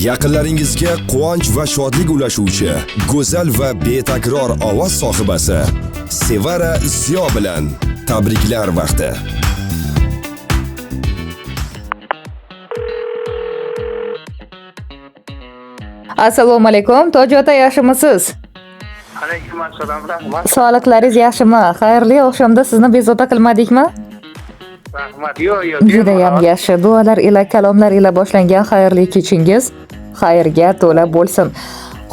Yaqinlaringizga quvonch va shodlik ulashuvchi go'zal va betakror ovoz sohibasi Sevara Ziyo bilan tabriklar vaqti. Assalomu alaykum, Toji ota, yaxshimisiz? Alaykum assalom, rahmat. Sog'liqlaringiz yaxshimi? Xayrli oqshomda sizni bezovta qilmadikmi? Rahmat. Yo'q, yo'q. Judayam yaxshi. Duolar ila, kalomlar ila boshlangan xayrli kechingiz xayrga to'la bo'lsin.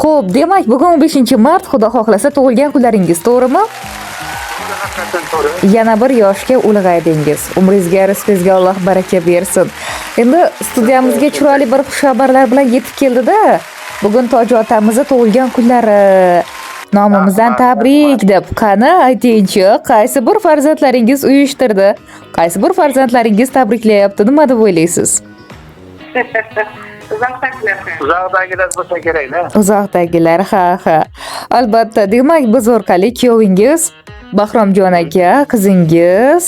Xo'p, demak, bugun 15-mart, Xudo xohlasa tug'ilgan kunlaringiz, to'g'rimi? Haqiqatan to'g'ri. Yana bir yoshga ulg'aydingiz. Umringizga, rizqingizga Alloh baraka bersin. Endi studiyamizga chiroyli bir xushxabarlar bilan yetib keldi-da. Bugun Toji otamizni tug'ilgan kunlari, nomimizdan tabrik deb. Qani aytingchi, qaysi bir farzandlaringiz uyushtirdi? Qaysi bir farzandlaringiz tabriklayapti? Nima deb o'ylaysiz? Uzoqdagilar. Uzoqdagilar bo'lsa kerak-da. Uzoqdagilar, ha, ha. Albatta, demak, biz orqali kuyovingiz Bahromjon aka, qizingiz,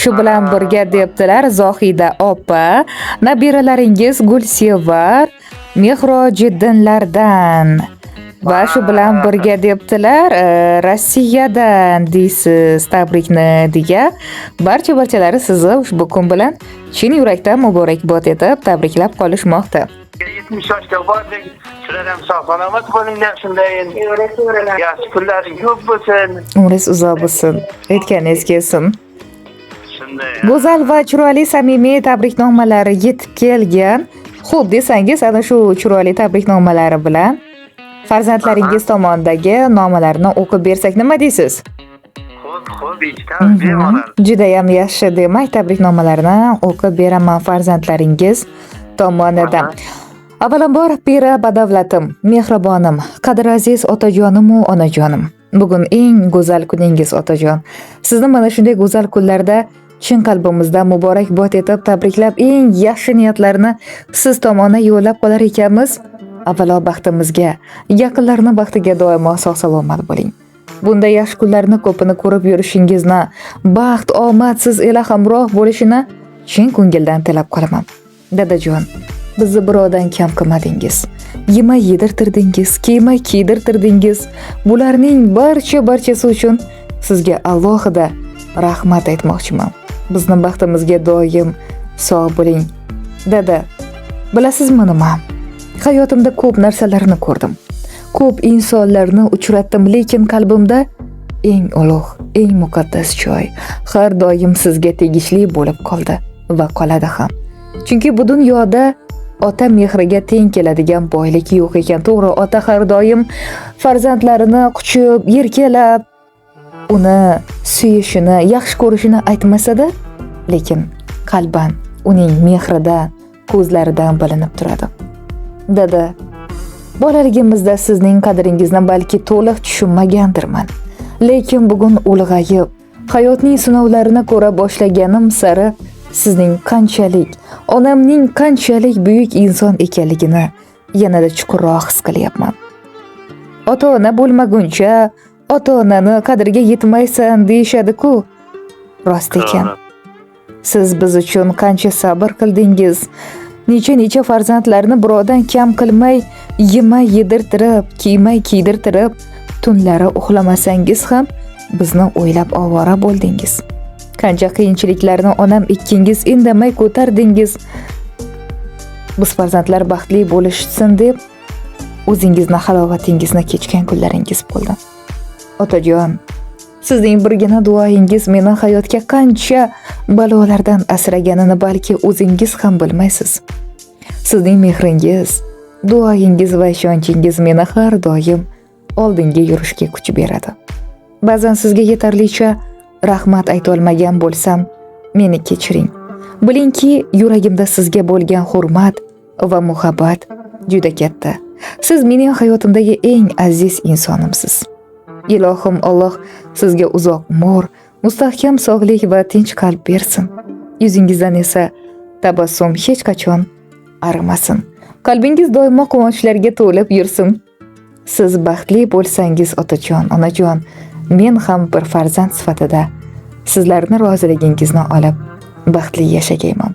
shu bilan birga debdilar Zohida opa, nabiralaringiz Gulsevar, Mehrojiddinlardan va shu bilan birga debdilar Rossiyadan deysiz tabrikni deya barcha barchalari sizni ushbu kun bilan chin yurakdan muborakbod etib tabriklab qolishmoqda. 70 yoshga bordik. Sizlar ham sog' salomat bo'linglar shunday. Sevara. Yaxshi kunlaring ko'p bo'lsin. Umringiz uzoq bo'lsin, aytganingiz kelsin. Shunday. Go'zal va chiroyli samimiy tabriknomalari yetib kelgan. Xo'p desangiz, ana shu chiroyli tabriknomalari bilan farzandlaringiz tomondagi nomalarni o'qib bersak, nima deysiz? Xo'p, xo'p, eshitamiz bemalol. Judayam yaxshi, demak, tabriknomalarni o'qib beraman farzandlaringiz tomonidan. Avvalambor, pira badavlatim, mehribonim, qadr aziz otajonim-u onajonim. Bugun eng go'zal kuningiz, otajon. Sizni mana shunday go'zal kunlarda chin qalbimizdan muborakbod etib tabriklab, eng yaxshi niyatlarni siz tomona yo'llab qolar ekanmiz. Avvalo baxtimizga, yaqinlarning baxtiga doimo sog' salomat bo'ling. Bunday yaxshi kunlarni ko'pini ko'rib yurishingizni, baxt, omad siz ila hamroh bo'lishini chin ko'ngildan tilab qolaman. Dadajon, bizni birovdan kam qilmadingiz. Yemay yedirtirdingiz, kiymay kiydirtirdingiz. Bularning barcha barchasi uchun sizga alohida rahmat aytmoqchiman. Bizni baxtimizga doim sog' bo'ling. Dada, bilasizmi nima? Hayotimda ko'p narsalarni ko'rdim. Ko'p insonlarni uchratdim, lekin qalbimda eng ulug', eng muqaddas joy har doim sizga tegishli bo'lib qoldi va qoladi ham. Chunki bu dunyoda ota mehriga teng keladigan boylik yo'q ekan. To'g'ri, ota har doim farzandlarini quchib, erkalab, uni suyishini, yaxshi ko'rishini aytmasa-da, lekin qalban uning mehridan, ko'zlaridan bilinib turadi. Dada, bolaligimizda sizning qadringizni balki to'liq tushunmagandirman. Lekin bugun ulg'ayib, hayotning sinovlarini ko'ra boshlaganim sari sizning qanchalik, onamning qanchalik buyuk inson ekanligini yanada chuqurroq his qilyapman. Ota-ona bo'lmaguncha ota-onani qadriga yetmaysan deyishadi-ku. Rost ekan. Siz biz uchun qancha sabr qildingiz. Necha-necha farzandlarni birovdan kam qilmay, yemay yedirtirib, kiymay kiydirtirib, tunlari uxlamasangiz ham bizni o'ylab ovora bo'ldingiz. Qancha qiyinchiliklarni onam ikkingiz indamay ko'tardingiz. Biz farzandlar baxtli bo'lishsin deb o'zingizni halovatingizni kechgan kunlaringiz bo'ldi. Otajon, sizning birgina duoyingiz meni hayotga qancha balolardan asraganini balki o'zingiz ham bilmaysiz. Sizning mehringiz, duoyingiz va ishonchingiz meni har doim oldinga yurishga kuch beradi. Ba'zan sizga yetarlicha rahmat ayta olmagan bo'lsam, meni kechiring. Bilingki, yuragimda sizga bo'lgan hurmat va muhabbat juda katta. Siz mening hayotimdagi eng aziz insonimsiz. Ilohim Alloh sizga uzoq umr, mustahkam sog'lik va tinch qalb bersin. Yuzingizdan esa tabassum hech qachon arimasin. Qalbingiz doimo quvonchlarga to'lib yursin. Siz baxtli bo'lsangiz, otajon, onajon, men ham bir farzand sifatida sizlarni roziligingizni olib baxtli yashagayman.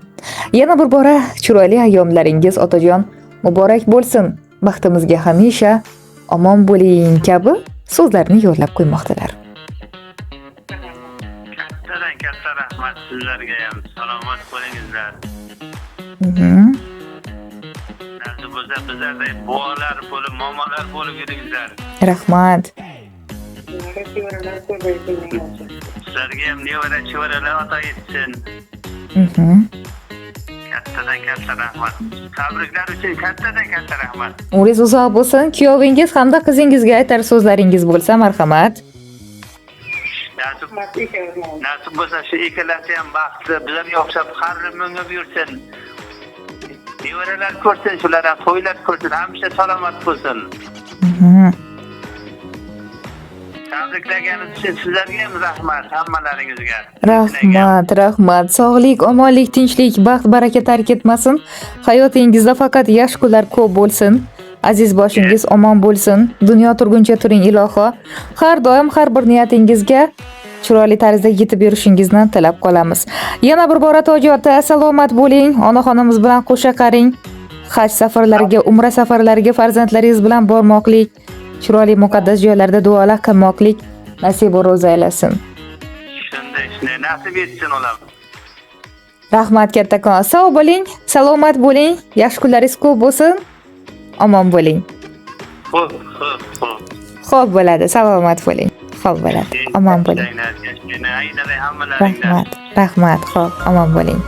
Yana bir bora chiroyli ayyomlaringiz, otajon, Muborak bo'lsin, baxtimizga hamisha omon bo'ling kabi so'zlarni yo'llab qo'ymoqdalar. Kattadan katta rahmat sizlarga ham. Salomat bo'lingizlar. Nasib bo'lsa bizlarday buvalar bo'lib, momolar bo'lib yuringizlar. Rahmat. Sizlarga ham nevara chevaralar ato etsin. Kattadan katta rahmat. Tabriklar uchun kattadan katta rahmat. Umringiz uzoq bo'lsin. Kuyovingiz hamda qizingizga aytar so'zlaringiz bo'lsa, marhamat. Nasib bo'lsa shu ikkalasi ham baxtli, bizlarga o'xshab har mingib yursin. Nevaralar ko'rsin, shular ham to'ylar ko'rsin, hamisha salomat bo'lsin. Tabriklaganingiz uchun sizlarga ham rahmat, hammalaringizga. Rahmat, rahmat. Sog'lik, omonlik, tinchlik, baxt, baraka tark etmasin. Hayotingizda faqat yaxshi kunlar ko'p bo'lsin. Aziz boshingiz omon bo'lsin. Dunyo turguncha turing iloho. Har doim har bir niyatingizga chiroyli tarzda yetib yurishingizni tilab qolamiz. Yana bir bora Toji ota, salomat bo'ling. Onaxonimiz bilan qo'sha qaring. Haj safarlariga, umra safarlariga farzandlaringiz bilan bormoqlik, chiroyli muqaddas joylarda duolar qilmoqlik nasib ro'za aylasin. Shunday, shunday nasib etsin ular. Rahmat kattakon. Sog' bo'ling, salomat bo'ling, yaxshi kunlaringiz ko'p bo'lsin. Omon bo'ling. Xo'p, xo'p, xo'p. Xo'p bo'ladi, salomat bo'ling. Xo'p bo'ladi. Omon bo'ling. Yashanglar, yashanglar, aynalar hammalaringlar. Rahmat, rahmat. Xo'p, omon bo'ling.